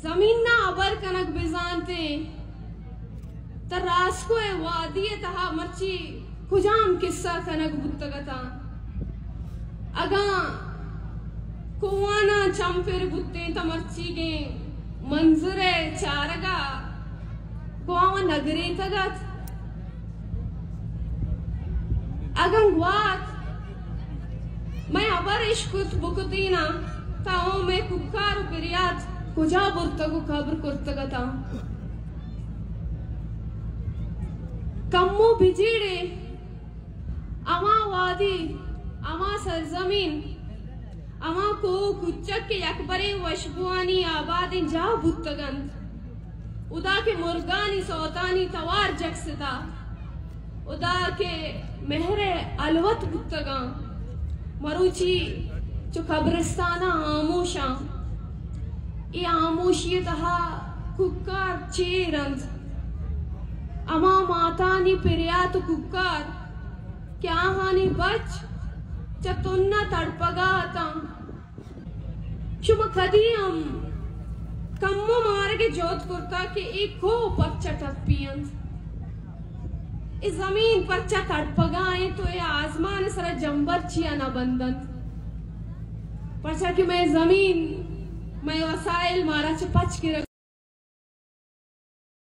زمین ءَ ہبر کنگ بزانتیں، تہ راسکو ءِ وادی ءِ تہا مرچی کجام کسہ کنگ بوتگ اتاں؟ اگاں کوہاناں چم پر بوتیں تہ مرچیگیں منظر ءِ چارگ ءَ گوں آواں نگریتگ ات۔ اگاں گوات مئے ہبر اش کت بکتیناں، تہ اوں مئے کوکار و پریات کجا برتگ و قبر کرتگ اتاں؟ کمو بجیڑے، ہما وادی، ہما سرزمین، ہما کوہ و کوچک کہ یکبرے وشبوانی آبادیں جاہ بوتگ انت، ادا کہ مرگانی سوتانی توار جکستا، ادا کہ مہر ءِ ہلوت بوتگاں، مروچی چو قبرستاناں ہاموشاں۔ اے ہاموشی ءِ تہا کوکار چیر انت۔ ہما ماتانی پریات و کوکار کہ آہانی بچ چہ تن ءَ تڑپگا اتاں۔ شما کدی ہم کمو مارگ ءِ جہد کرتا کہ اے کوہ پرچا ٹپی انت؟ اے زمین پرچا تڑپگا انت و اے آزمان ءِ سرا جمبر چیا نہ بندنت؟ پرچا کہ مئے زمین، مئے وسائل مارا چہ پچ گرگ